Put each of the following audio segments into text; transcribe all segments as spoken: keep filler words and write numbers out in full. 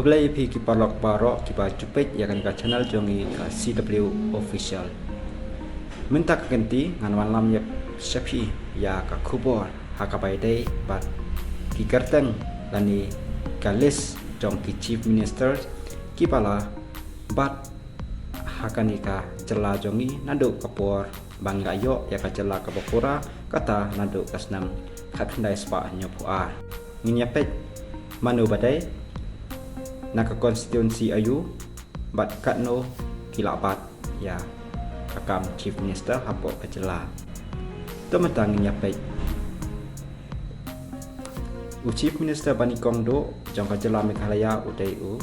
Khublei ïa phi ki paralok baroh kiba ju peit ïa kane ka channel jong ngi ka C W Official. Mynta ka kynti ngan wanlam ïa sha phi ïa ka khubor ha kaba ïadei bad ki kyrteng lane ka list jong ki Chief Minister kiba la bat ha kane ka jylla jong ngi naduh ka por ba ngi la ïoh ïa ka jylla kaba pura, kata naduh ka snem khatkhyndai spah hynñiewphew ar. Ngin ïa peit mano ba dei, na ka constituency aïu bad katno ki la bat ïa ka kam Chief Minister hapoh ka jylla. To mynta ngin ïa peit. U Chief Minister ba nyngkong duh jong ka jylla Meghalaya u dei u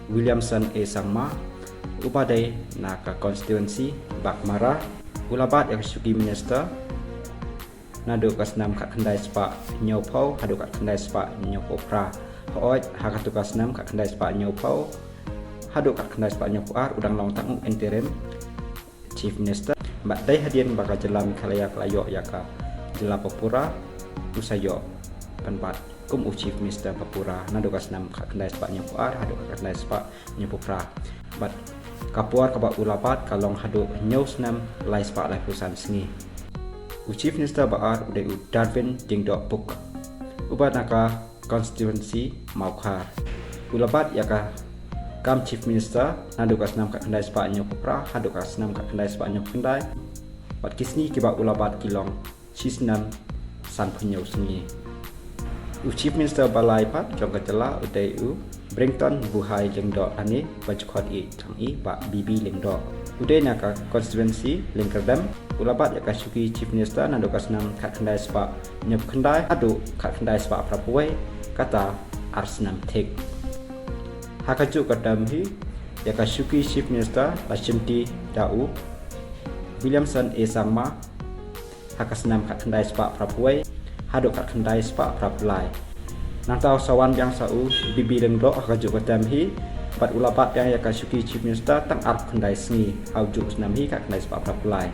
Williamson A Sangma, uba dei na ka constituency Baghmara. U la bat ïa ka shuki minister naduh ka snem khatkhyndai spah hynñiewphew haduh khatkhyndai spah hynñiewphew phra. Hooid, ha katu ka snem khatkhyndai spah hynñiewphew haduh khatkhyndai spah hynñiewphew ar u dang long tang u interim Chief Minister. Bad dei hadien ba ka jylla Meghalaya ka la ïoh ïa ka jylla ba pura, u sa ïoh pynbat kum u Chief Minister ba pura naduh ka snem khatkhyndai spah hynñiewphew ar haduh khatkhyndai spah hynñiewphew phra. Bad ka por kaba u la bat ka long haduh hynñiew snem lai spah laiphew san sngi. U Chief Minister ba ar u dei u Darwin Diengdoh Puk, uba na ka constituency Mawkhar. U la bat ïa ka kam Chief Minister naduh ka snem khatkhyndai spah hynñiewphew phra haduh ka snem khatkhyndai spah hynñiewphew khyndai. Bad ki sngi kiba u la bat ki long shi snem sanphew hynñiew sngi. U Chief Minister ba lai pat jong ka jylla u dei u Brenton Buhai Lyngdoh lane ba ju khot ïa u tang i Bah B B Lyngdoh. U dei na ka constituency Lyngkyrdem. U la bat ïa ka shuki Chief Minister naduh ka snem khatkhyndai spah hynñiewphew khyndai haduh khatkhyndai spah phraphew wei, kata ar snem thik. Ha kajuh ka term hi, ïa ka shuki Chief Minister la shimti da u Williamson A Sangma ha ka snem khatkhyndai spah phraphew wei haduh khatkhyndai spah phraphew lai. Nangta sa wan biang sa u B B Lyngdoh ha kajuh ka term hi, bad u la bat biang ïa ka shuki Chief Minister tang arphew khyndai sngi ha ujuh u snem hi khatkhyndai spah phraphew lai.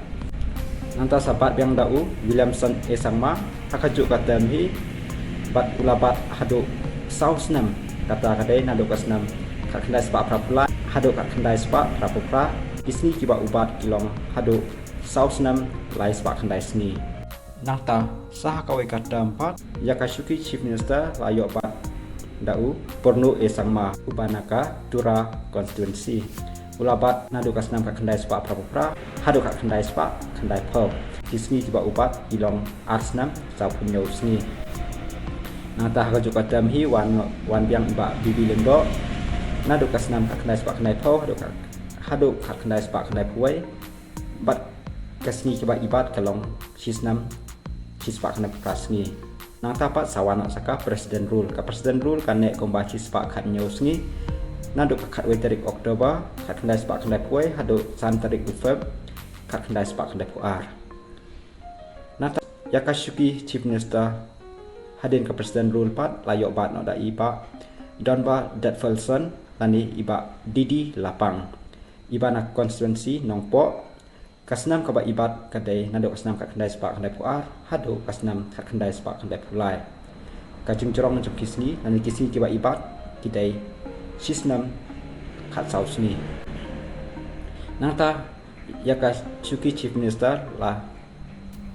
Nangta sa bat biang da u Williamson A Sangma ha kajuh ka term hi, bad u la bat haduh saw snem, kata ka dei naduh ka snem khatkhyndai spah phraphew lai haduh khatkhyndai spah phraphew phra. Ki sngi kiba u bat ki long haduh saw snem lai spah khyndai sngi. Nangta sa ha kawei ka term pat, ïa ka shuki Chief Minister la ïoh bat da u Purno A Sangma, uba na ka Tura constituency. U la bat naduh ka snem khatkhyndai spah phraphew phra haduh khatkhyndai spah khyndaiphew. Ki sngi kiba u bat ki long ar snem sawphew hynñiew sngi. Nangta ha kajuh ka term hi wan, wan biang i Bah B B Lyngdoh naduh ka snem khatkhyndai spah khyndaiphew haduh kha-, haduh khatkhyndai spah khyndaiphew wei. Bad ka sngi kiba i bat ka long shi snem shi spah khyndaiphew phra sngi. Nangta pat sa wan noh sa ka President Rule. Ka President Rule ka neh kumba shi spah khathynñiew sngi, naduh ka khatwei tarik October khatkhyndai spah khyndaiphew wei haduh san tarik u Feb khatkhyndai spah khyndaiphew ar. Nangta ïa ka shuki Chief Minister hadien ka President Rule pat la ïoh bat noh da i Bah Donbah Dutfelson lane i Bah D D Lapang, iba na constituency Nongpoh. Ka snem kaba i bat ka dei naduh ka snem khatkhyndai spah khyndaiphew ar haduh ka snem khatkhyndai spah khyndaiphew lai. Ka jingjrong jong ki sngi lane ki sngi kiba i bat ki dei shi snem khatsaw sngi. Nangta ïa ka shuki Chief Minister la,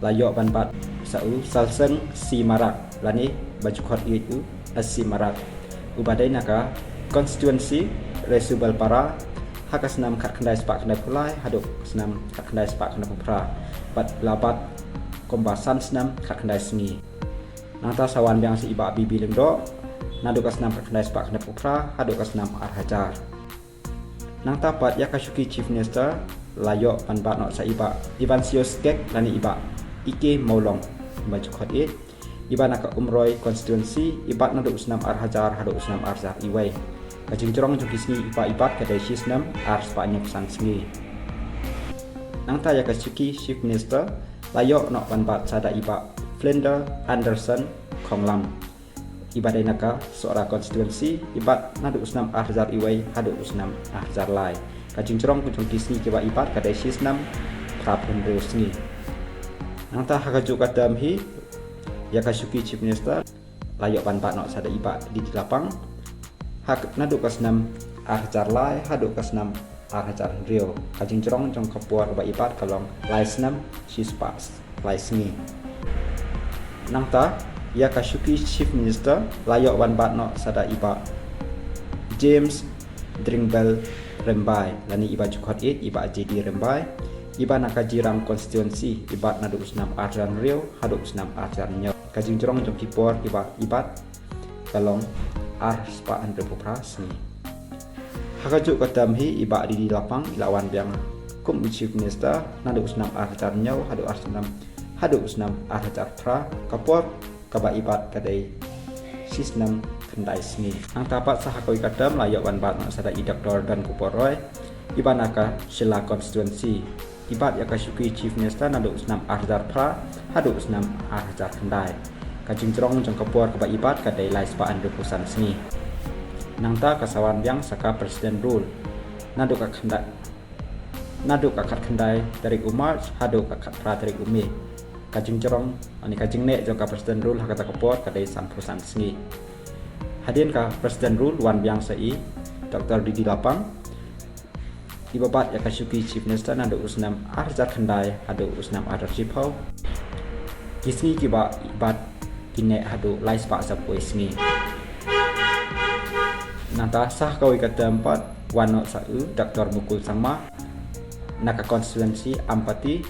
la ïoh ban bat sa u Salseng C Marak lane ba ju khot ïa u S C Marak, uba dei na ka constituency Resubelpara ha ka snem khatkhyndai spah khyndaiphew lai haduh snem khatkhyndai spah khyndaiphew phra. Bad la bat kumba san snem khatkhyndai sngi. Nangta sa wan biang sa i Bah B B Lyngdoh naduh ka snem khatkhyndai spah khyndaiphew phra haduh ka snem ar hajar. Nangta pat ïa ka shuki Chief Minister la ïoh ban bat noh sa i Bah Ibansios Kek lane i Bah E K Mawlong ba ju khot ïa, iba na ka Umroi constituency, i bat naduh u snem ar hajar haduh u snem ar hajar iwei. Ka jingjrong jong ki sngi iba i bat ka dei shi snem ar spah hynñiewphew san sngi. Nangta ïa ka shuki Chief Minister la ïoh noh ban bat sa da i Bah Flinders Anderson Khonglam, iba dei na ka Sohra constituency, i bat naduh u snem ar hajar iwei haduh u snem ar hajar lai. Ka jingjrong jong ki sngi kiba i bat ka dei shi snem phraphew hynriew sngi. Nangta ha kajuh ka term hi ïa ka shuki Chief Minister la ïoh ban bat noh sa da i Bah D D Lapang Naduh ka snem ar hajar lai haduh ka snem ar hajar hynriew, ka jingjrong jong ka por kaba i bat ka long lai snem shispah lai sngi. Nangta ïa ka shuki Chief Minister la ïoh ban bat noh sa da i Bah James Dringbell Rymbai lane i Bah Jukot Ïeit, i Bah J D Rymbai, i bat na ka Jirang constituency, i bat naduh u snem ar hajar hynriew haduh u snem ar hajar hynñiew. Ka jingjrong jong ki por kiba i bat ka long ar spah hynriew phew phra sngi. Ha kajuh ka term hi i Bah D D Lapang i la wan biang kum u Chief Minister naduh u snem ar hajar hynñiew haduh ar snem haduh u snem ar hajar phra, ka por kaba i bat ka dei shi snem khyndai sngi. Nangta pat sa ha kawei ka term la ïoh ban bat noh sa da i Doctor Donkupor Roy, i bat na ka Shella constituency, i bat ïa ka shuki Chief Minister naduh u snem ar hajar phra haduh u snem ar hajar khyndai. Ka jingjrong jong ka por kaba i bat ka dei lai spah hynriew phew san sngi. Nangta ka sa wan biang sa ka President Rule naduh ka khyndai, naduh ka khatkhyndai tarik u March haduh ka khatphra tarik u May. Ka jingjrong, ani ka jingneh jong ka President Rule ha kata ka por ka dei sanphew san sngi. Hadien ka President Rule wan biang sa i Doctor D D Lapang, iba bat ïa ka shuki Chief Minister naduh u snem ar hajar khyndai haduh u snem ar hajar shiphew. Ki sngi kiba i bat ki neh haduh lai spah saphew sngi. Nangta sa ha kawei ka term pat wan noh sa u Doctor Mukul Sangma na ka constituency Ampati,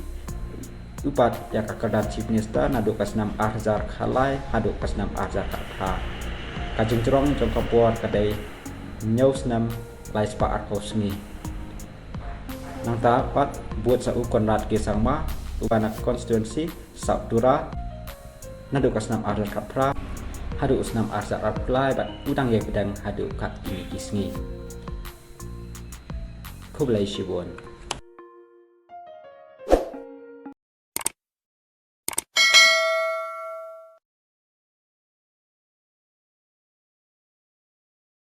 u bat ïa ka kyrdan Chief Minister naduh ka snem ar hajar khatlai haduh ka snem ar hajar khatphra. Ka jingjrong jong ka por ka dei hynñiew snem lai spah arphew sngi. Nangta pat bud sa u Conrad K Sangma, u bat na ka constituency South Tura, naduh ka snem ar hajar khatphra haduh u snem ar hajar arphew lai, bad u dang ïai pdeng haduh katto katne ki sngi. Khublei shibun.